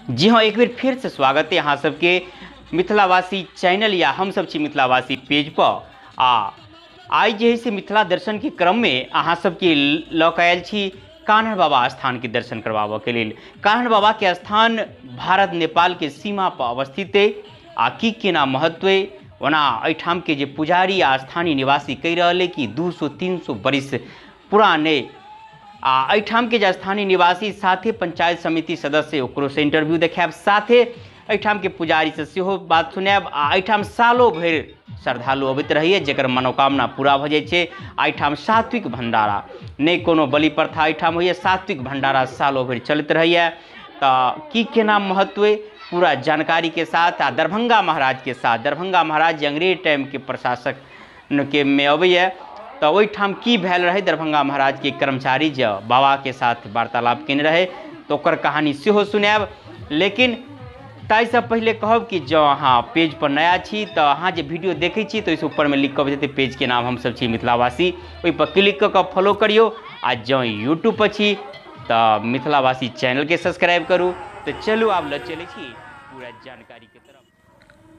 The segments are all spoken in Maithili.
जी हाँ, एक बेर फिर से स्वागत है अहाँ सबके मिथिलावासी चैनल या हम सब छी मिथिलावासी पेज पर। आ आइ जे है से मिथिला दर्शन के क्रम में अहाँ सबके लऽ कऽ आयल छी कान्हड़ बाबा स्थान के दर्शन करवाबऽ के लेल। कान्हड़ बाबा के स्थान भारत नेपाल के सीमा पर अवस्थित है आ की केना महत्व है, ओना एहिठाम के जे पुजारी आ स्थानीय निवासी कहि रहल है कि 200-300 बरिस पुराने आ एहिठाम के जे स्थानीय निवासी साथे पंचायत समिति सदस्य ओकरो से इंटरव्यू देखायब, साथे एहिठाम के पुजारी से सेहो बात सुनायब। आ एहिठाम सालो भरि श्रद्धालु अबैत रहैए जकर मनोकामना पूरा भऽ जाइ छै। एहिठाम सात्विक भंडारा नहि कोनो बलि प्रथा एहिठाम होइए, सात्विक भंडारा सालो भरि चलैत रहैए। तऽ की केना महत्व है पूरा जानकारी के साथ आ दरभंगा महाराज के साथ। दरभंगा महाराज जे अंग्रेज टाइम के प्रशासक के में अबैए तऽ ओहिठाम की भेल रहै, दरभंगा महाराज के कर्मचारी जे बाबा के साथ वार्तालाप केने रहै तऽ ओकर कहानी सेहो सुनायब। लेकिन ताहिसँ पहिले कहब कि जँ अहाँ पेज पर नया छी तऽ अहाँ जे वीडियो देखै छी तऽ ओहिसँ ऊपरमे लिख कऽ जेतै पेजके नाम हम सब छी मिथिलावासी, ओहिपर क्लिक कऽ कऽ फॉलो करियौ। आ जँ यूट्यूब पर छी तऽ मिथिलावासी चैनलके सब्सक्राइब करू। तऽ चलू आब लऽ चलै छी पूरा जानकारीके तरफ।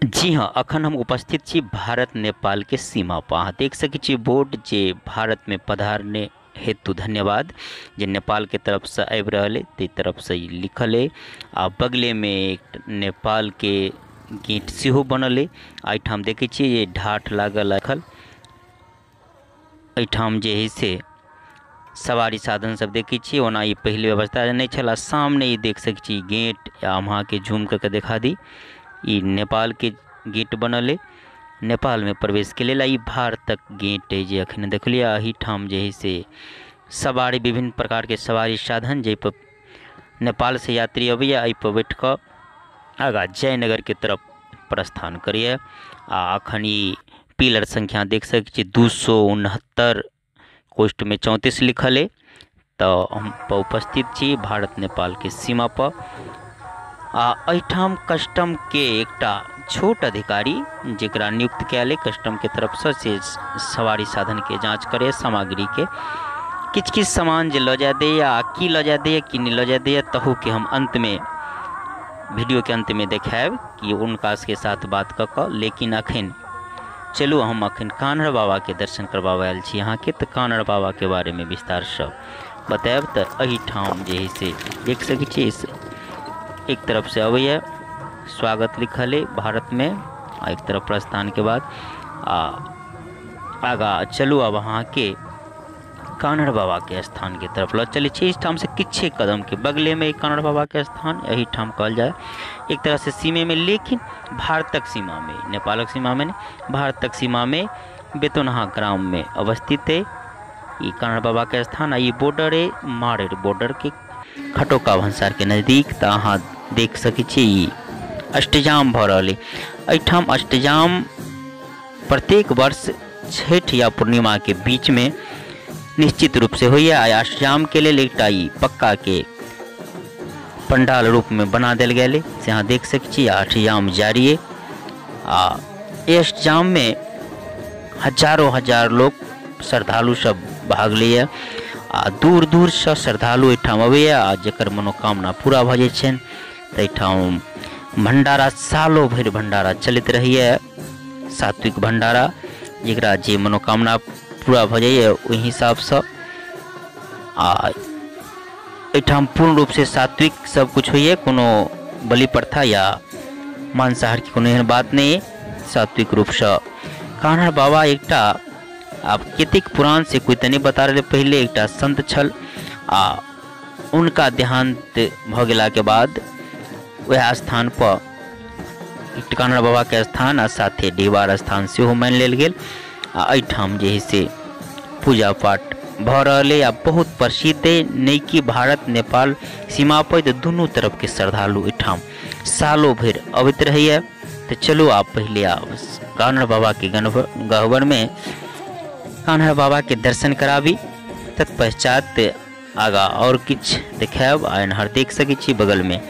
जी हाँ, अखन हम उपस्थित छी भारत नेपाल के सीमा पर। अहाँ देख सकै छी बोर्ड जे भारत में पधारने हेतु धन्यवाद, जे नेपाल के तरफ से आबि रहल है ताहि तरफ से ई लिखल है। आ बगले में एक नेपाल के गेट सेहो बनल है। एहिठाम देखै छियै जे ढाठ लागल रखल। एहिठाम जे है से सवारी साधन सब देखै छियै। ओना ई पहिले व्यवस्था नहि छल। सामने ई देख सकै छी गेट, हम अहाँके जूम कऽ के देखा दी, ई नेपाल के गेट बनल है नेपाल में प्रवेश के लेल। ई भारतक गेट है जे अखन देखलियै। एहिठाम जे है से सवारी, विभिन्न प्रकार के सवारी साधन जाहि पर नेपाल से यात्री अबैया एहि पर बैठ कऽ आगाँ जयनगर के तरफ प्रस्थान करैया। आ अखन ई पिलर संख्या देख सकै छी 269 कोष्ट में 34 लिखल है। तऽ हम उपस्थित छी भारत नेपाल के सीमा पर। आ एहिठाम कस्टम के एकटा छोट अधिकारी जकरा नियुक्त कयल है कस्टम के तरफसँ से सवारी साधन के जाँच करे, सामग्री के किछु किछु सामान जे लऽ जाय दैए आ की लऽ जाय दैए की नहि लऽ जाय दैए तहू के हम अंतमे वीडियो के अंतमे देखायब कि हुनका सबके साथ बात कऽ कऽ। लेकिन अखन चलू हम अखन कान्हड़ बाबा के दर्शन करबाबऽ आयल छी अहाँके। तऽ कान्हड़ बाबा के बारेमे विस्तारसँ बतायब। तऽ एहिठाम जे है से देख सकै छी एक तरफ से अबैए स्वागत लिखल है भारत में आ एक तरफ प्रस्थान के बाद। आ आगाँ चलू अब अहाँके कान्हड़ बाबा के स्थान के तरफ लऽ चलै छी। एहिठाम से किछे कदम के बगले में कान्हड़ बाबा के स्थान एहिठाम कहल जाय एक तरह से सीमे में, लेकिन भारतक सीमा में, नेपालक सीमा में नहीं, भारतक सीमा में बेतोनहा ग्राम में अवस्थित है ई कान्हड़ बाबा के स्थान। आ ई बॉर्डर है मारेर बॉर्डर के खटोका भंसार के नज़दीक। तऽ अहाँ देख सकै छी ई अष्टजाम भऽ रहल है। एहिठाम अष्टजाम प्रत्येक वर्ष छठि या पूर्णिमा के बीच में निश्चित रूप से होइए। आ अष्टजाम के लेल एकटा ई पक्का के पंडाल रूप में बना देल गेल है से अहाँ देख सकै छी। अष्टजाम जारी है। आ अष्टजाम में हजारों हजार लोग श्रद्धालु सब भाग लैए आ दूर दूरसँ श्रद्धालु एहिठाम अबैए आ जकर मनोकामना पूरा भऽ जाइ छनि तऽ एहिठाम भंडारा सालो भरि भंडारा चलैत रहैए, सात्विक भंडारा, जकरा जे मनोकामना पूरा भऽ जाइए ओहि हिसाबसँ। आ एहिठाम पूर्ण रूपसँ सात्विक सब कुछ होइए, कोनो बलि प्रथा या मांसाहारके कोनो एहन बात नहि अइ। सात्विक रूपसँ कान्हड़ बाबा एकटा आब कतेक पुरान से कोइ तऽ नहि बता रहलै, पहिले एकटा संत छल आ हुनका देहांत भऽ गेलाके बाद वएह स्थान पर कान्हड़ बाबा के स्थान आ साथे डिहबार स्थान सेहो मानि लेल गेल। आ एहिठाम जे है से पूजा पाठ भऽ रहल है आ बहुत प्रसिद्ध है। नहि कि भारत नेपाल सीमा पर तऽ दुनू तरफ के श्रद्धालु एहिठाम सालो भरि अबैत रहैए। तऽ चलू आब पहिले आब कान्हड़ बाबा के गह्वर में कान्हड़ बाबा के दर्शन कराबी, तत्पश्चात आगाँ और किछु देखायब। आ एन्हर देख सकै छी बगल में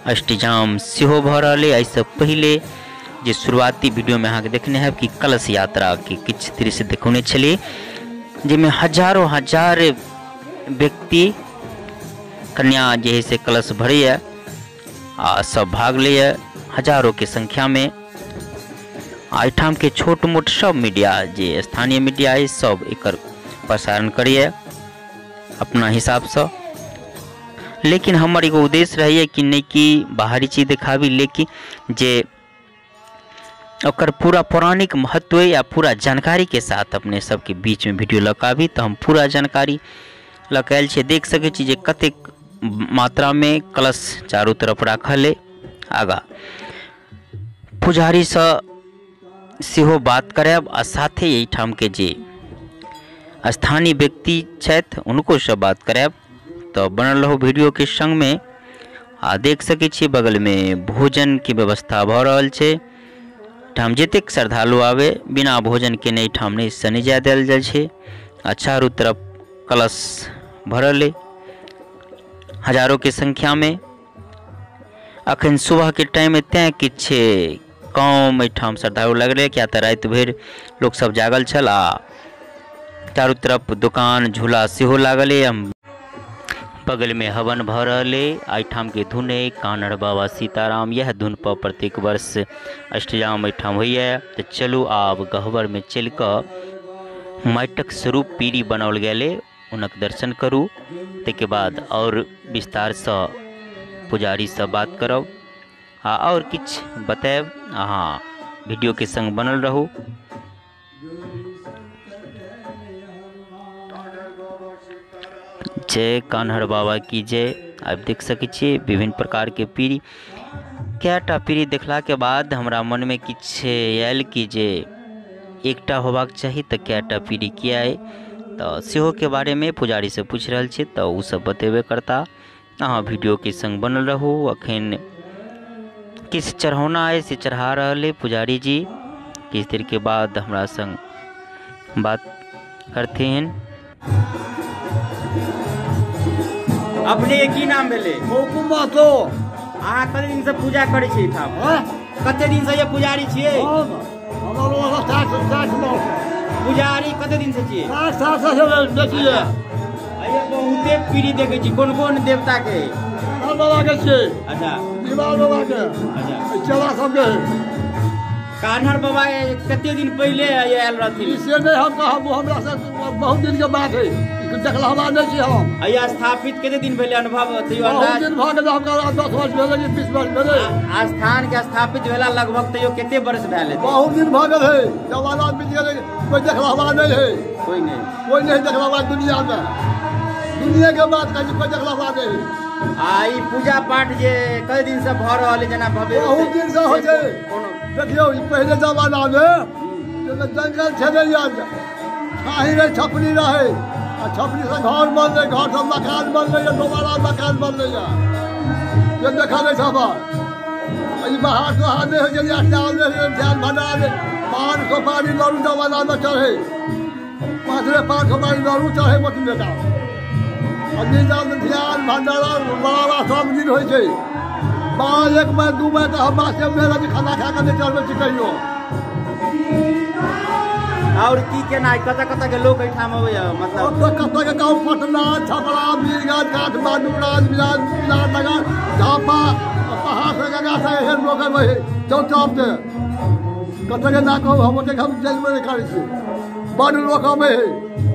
अष्टजाम सेहो भऽ रहल है। एहिसँ पहिले जे शुरुआती वीडियो में अहाँके देखने हैब कि कलश यात्रा के किछु दृश्य देखौने छलियै, जाहिमे हजारों हजार व्यक्ति कन्या जे है से कलश भरैए आ सब भाग लैए हजारों के संख्या में। आ एहिठाम के छोट मोट सब मीडिया जे स्थानीय मीडिया है सब एकर प्रसारण करैए अपना हिसाबसँ। लेकिन हमर एगो उद्देश्य रहैए कि नहि कि बाहरी चीज देखाबी, लेकिन जे ओकर पूरा पौराणिक महत्व या पूरा जानकारी के साथ अपने सबके बीच में वीडियो लऽ कऽ आबी। तऽ हम पूरा जानकारी लऽ कऽ आयल छियै। देख सकै छी जे कतेक मात्रामे कलश चारू तरफ राखल अइ। आगाँ पुजारीसँ सेहो बात करायब आ साथे एहिठामके जे स्थानीय व्यक्ति छथि हुनकोसँ बात करायब। तऽ बनल रहू वीडियो के संग में। आ देख सकै छियै बगल में भोजन के व्यवस्था भऽ रहल छै। एहिठाम जतेक श्रद्धालु आवे बिना भोजन केने एहिठाम नहि से नहि जाय देल जाइ छै। आ चारू तरफ कलश भरल अइ हजारों के संख्या में। अखन सुबह के टाइम तें किछु कम एहिठाम श्रद्धालु लगलै, किया तऽ राति भरि लोक सब जागल छल। आ चारू तरफ दुकान झूला सेहो लागल अइ। हम बगल में हवन भऽ रहल अइ। एहिठाम के धुन अइ कान्हड़ बाबा सीताराम, यह धुन पर प्रत्येक वर्ष अष्टजाम एहिठाम होइए। तऽ चलू आब गहबर में चलि कऽ माटिक स्वरूप पीढ़ी बनाओल गेल अइ, हुनक दर्शन करू। ताहिके बाद आओर विस्तारसँ पुजारीसँ बात करब आ आओर किछु बतायब। अहाँ वीडियो के संग बनल रहू। जय कान्हड़ बाबा की जय। आब देख सकै छियै विभिन्न प्रकार के पीढ़ी। कएटा पीढ़ी देखला के बाद हमरा मन में किछु आयल कि जे एकटा होबाक चाही तऽ कएटा पीढ़ी किया अइ, तऽ सेहो के बारे में पुजारी से पूछि रहल छी तऽ ओ सब बतेबे करता। अहाँ वीडियो के संग बनल रहू। अखन किछु चढ़ौना अइ से चढ़ा रहल अइ पुजारी जी। किछु देर के बाद हमरा संग बात करथिन। अपने के की नाम भेलै? हुकुम महतो। अहाँ कते दिन से पूजा करै छी एहिठाम? कते दिन से ये पुजारी छियै? पुजारी कते दिन से छियै? 60 साल से छियै। बहुते पीढ़ी देखै छी, कोन कोन देवता के? बाबा के छियै। अच्छा, दीवार बाबा के। अच्छा, चेला सबके। कान्हड़ बाबा कते दिन पहिले आयल रहथिन? से नहि हम कहब, हमरा से बहुत दिन के बात है, देखला हमरा नहि छी हम। अइया स्थापित कते दिन भेलै अनुभव? तैयो बहुत दिन भऽ गेलै, हमरा 10 वर्ष भेलै कि 20 वर्ष भेलै। स्थान के स्थापित भेला लगभग तैयो कते वर्ष भेल हेतै? बहुत दिन भऽ गेल है, जमाना बीत गेलै, कोइ देखला हमरा नहि है। कोइ नहि, कोइ नहि देखला हमरा दुनिया में। दुनिया के बात कहै छी, कोइ देखला हमरा नहि है। आ ई पूजा पाठ जे कई दिन से भऽ रहल है, जेना भव्य बहुत दिन से होइ छै। देखियौ, पहिले जमाना में जंगल छलै, छाही रहै, छपरी रहै, आ छपरी से घर बनलै, घर से मकान बनलै, दोबारा मकान बनलै। जे देखल अछि हमर ई बाहर सोहार नहि होइ छै, ध्यान भंडार पान सोपारी लड़ू जमाना में चढ़े, 5 रे 5 सोपारी लड़ू चढ़े मोटमे का। ध्यान भंडारा बराबर सब दिन होइ छै। 12 1 बजे 2 बजे तऽ हम बासे में खाना खा कऽ नहि चढ़बै छी कहियो। और की केना कतऽ कतऽ के लोक एहिठाम अबैया? मतलब कतऽ के गाँव, पटना, छपरा, वीरगंज, काठमांडू, राजविराज, नगर, झापा, पहाड़ से गंगा से एहन लोक अबै है चौचौक से। कतऽ के ना कहू, हम ओतेक हम जनबे नहि करै छी। बड्ड लोक अबै है,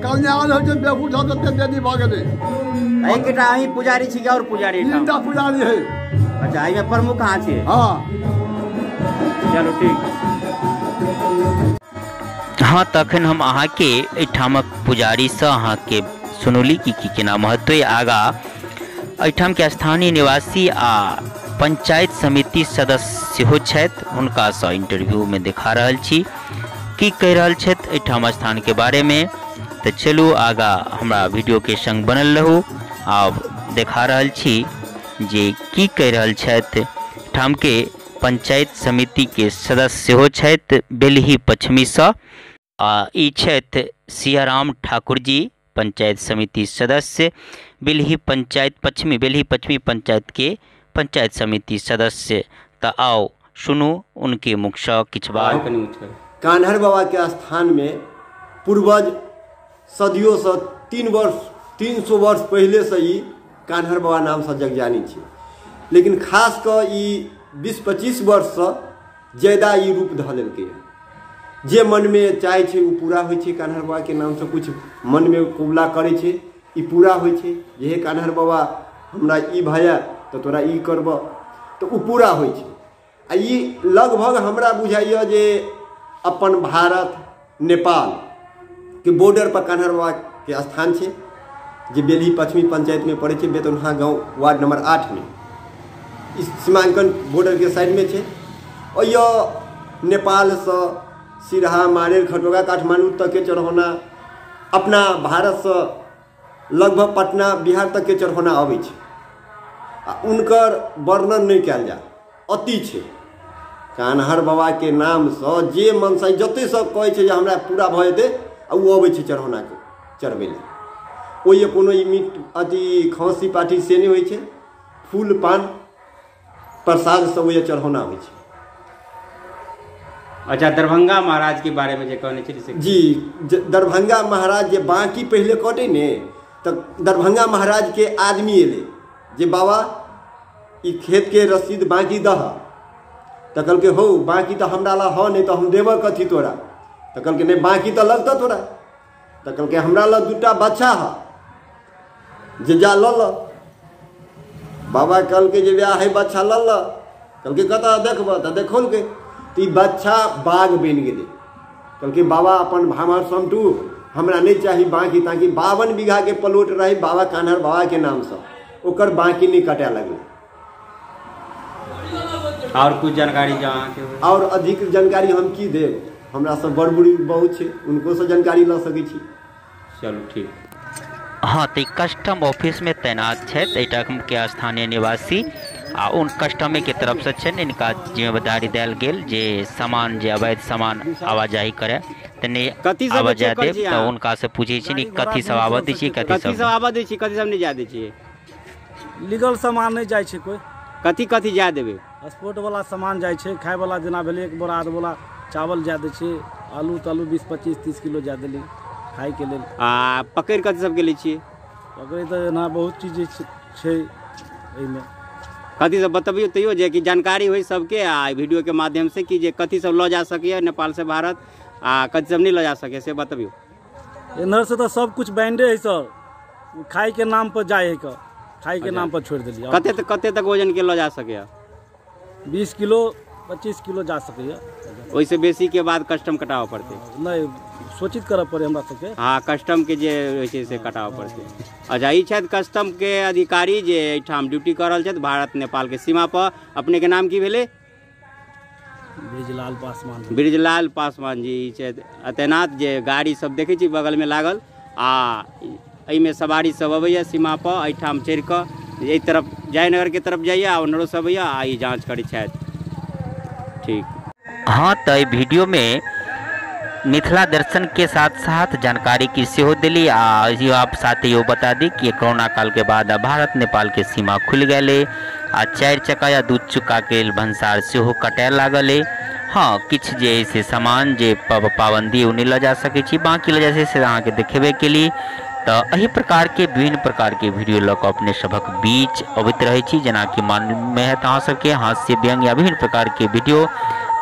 कल्याण होइ छै, बेगूसराय तते देरी भऽ गेलै। एकटा अहीं पुजारी छी कि और पुजारी? 3टा पुजारी है। अच्छा, एहिमे प्रमुख अहाँ छियै? हाँ। चलू ठीक। हाँ, तखन हम अहाँके एहिठामक पुजारीसँ अहाँके सुनौली कि की केना महत्व अइ। आगाँ एहिठामके स्थानीय निवासी आ पंचायत समिति सदस्य सेहो छथि, हुनकासँ इंटरव्यूमे देखा रहल छी की कहि रहल छथि एहिठाम स्थानके बारेमे। तऽ चलू आगाँ हमरा वीडियोके संग बनल रहू। आब देखा रहल छी जे की कहि रहल छथि एहिठामके पंचायत समिति के सदस्य सेहो छथि बेलही पश्चिमीसँ। आ ई छथि सियाराम ठाकुर जी, पंचायत समिति सदस्य, बेलही पंचायत पश्चिमी, बेलही पश्चिमी पंचायत के पंचायत समिति सदस्य। तऽ आओ सुनू उनके मुखसँ किछु बात। कान्हड़ बाबा के स्थान में पूर्वज सदियों से 300 वर्ष पहले से ही कान्हड़ बाबा नाम से जगजानी छै। लेकिन खास कऽ ई 20-25 वर्षसँ ज्यादा ई रूप धऽ लेलकै। जे मनमे चाहै छै ओ पूरा होइ छै। कान्हर बाबाके नामसँ किछु मनमे कबुला करै छै, ई पूरा होइ छै। जे हे कान्हर बाबा हमरा ई भए तऽ तोरा ई करबऽ, तऽ ओ पूरा होइ छै। आ ई लगभग हमरा बुझाइए जे अपन भारत नेपालके बॉर्डर पर कान्हर बाबाके स्थान छै, जे बेलही पश्चिमी पंचायतमे पड़ै छै, बेतौन्हा गाँव वार्ड नंबर 8 में इस सीमांकन बॉर्डरके साइडमे छै। और यह नेपालसँ सिरहा मारेर खटोगा काठमांडू तकके चढ़ौना, अपना भारतसँ लगभग पटना बिहार तकके चढ़ौना अबै छै। आ उनकर वर्णन नहि कयल जाय, अति छै। कान्हर बाबाके नामसँ जे मनसा जते सब कहै छै जे हमरा पूरा भऽ जेतै, आ ओ अबै छै चढ़ौनाके चढ़बै लए। ओहिमे कोनो ई मीट अथी खाँसी पाठी से नहि होइ छै। फूल पान प्रसाद सब ओहिमे चढ़ौना होइ छै। अच्छा, दरभंगा महाराज के बारे में जे कहने छलियै जी, दरभंगा महाराज जे बाँकी पहिले कटै ने, तऽ दरभंगा महाराज के आदमी एलै जे बाबा ई खेतके रसीद बाँकी दह। तऽ कहलकै हौ बाँकी तऽ हमरा लग हौ नहि, तऽ हम देबऽ कथी तोरा? तऽ कहलकै नहि बाँकी तऽ लगतऽ तोरा। तऽ कहलकै हमरा लग 2टा बच्चा ह, जे जा लऽ लऽ। बाबा कहलकै जे वएह है बच्चा लऽ लऽ। कहलकै कतऽ देखबऽ? तऽ देखौलकै तऽ ई बच्चा बाघ बनि गेलै। कहलकै बाबा अपन भामर समटू, हमरा नहि चाही बाँकी ताकि। 52 बीघाके प्लॉट रहै बाबा कान्हर बाबाके नामसँ, ओकर बाँकी नहि कटाए लगलै। और कुछ जानकारी जो अहाँके? और अधिक जानकारी हम की देब, हमरा सब बड़ बुजुर्ग बहुत छै, उनको जानकारी लऽ सकै छी। चलू ठीक। हाँ, तऽ कस्टम ऑफिसमे तैनात छथि एहिठामके स्थानीय निवासी, आ उन कस्टमेके तरफसँ छनि इनका जिम्मेदारी देल गेल जे सामान जे अवैध सामान आवाजाही करे तऽ नहि आवाजाही देब। तऽ हुनकासँ पूछै छियनि कथी सब आबऽ दै छियै, कथी सब आबऽ दै छियै, कथी सब नहि जाय दै छियै? लीगल सामान नहि जाइ छै कोइ। कथी कथी जाय देबै? स्पोर्ट वाला सामान जाइ छै, खाय वाला जेना भेलै 1 बोरा आध बोरा चावल जाय दै छै, आलू तालू 20-25-30 किलो जाय देली खायके लेल। आ पकड़ि कथी सबके लै छियै? पकड़ै तऽ एना बहुत चीज छै एहिमे। कथी सब बतबियौ तैयो जे कि जानकारी होइ सबके, आ वीडियोके माध्यम से कि जे कथी सब लऽ जा सकैए नेपालसँ भारत आ कथी सब नहि लऽ जा सकैए से बतबियौ। इधर से तऽ सब कुछ बैंडे है सर, खायके नाम पर जाइ है, खायके नाम पर छोड़ि देलियै। कते कते तक वजन के लऽ जा सकैए? 20 किलो 25 किलो जा सकैए। ओहिसँ बेसीके बाद कस्टम कटाबऽ पड़तै? नहि, सूचित करऽ पड़ै हमरा सबके। हाँ, कस्टमके जे होइ छै से कटाबऽ पड़तै। अच्छा, ई छथि कस्टमके अधिकारी जे एहिठाम ड्यूटी कऽ रहल छथि भारत नेपालके सीमा पर। अपनेके नाम की भेलै? बृजलाल पासवान। बृजलाल पासवान जी ई छथि तैनात। जे गाड़ी सब देखै छी बगलमे लागल, आ एहिमे सवारी सब अबैए सीमा पर, एहिठाम चढ़ि कऽ एहि तरफ जयनगरके तरफ जाइए आ ओन्हरो सब अबैए आ ई जाँच करै छथि। ठीक। हाँ, तऽ एहि वीडियोमे मिथिला दर्शन के साथ साथ जानकारी की सेहो दिली। आ आप साथ इहो बता दी कि कोरोना काल के बाद भारत नेपाल के सीमा खुलि गेलै आ 4 चक्का या 2 चक्का के भंसार सेहो कटाए लागल है। हाँ, किछु जे से सामान जे पाबंदी ओ नहि लऽ जा सकै छी, बाँकी लऽ जा सकै से अहाँके देखेबे केली। तऽ एहि प्रकारके विभिन्न प्रकारके वीडियो लऽ कऽ अपने सभक बीच अबैत रहै छी, जेनाकि मानमे हैत अहाँ सबके हास्य व्यंग या विभिन्न प्रकारके वीडियो।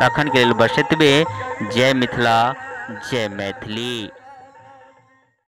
तखन के लेल बस एतबे। जय मिथिला, जय मैथिली।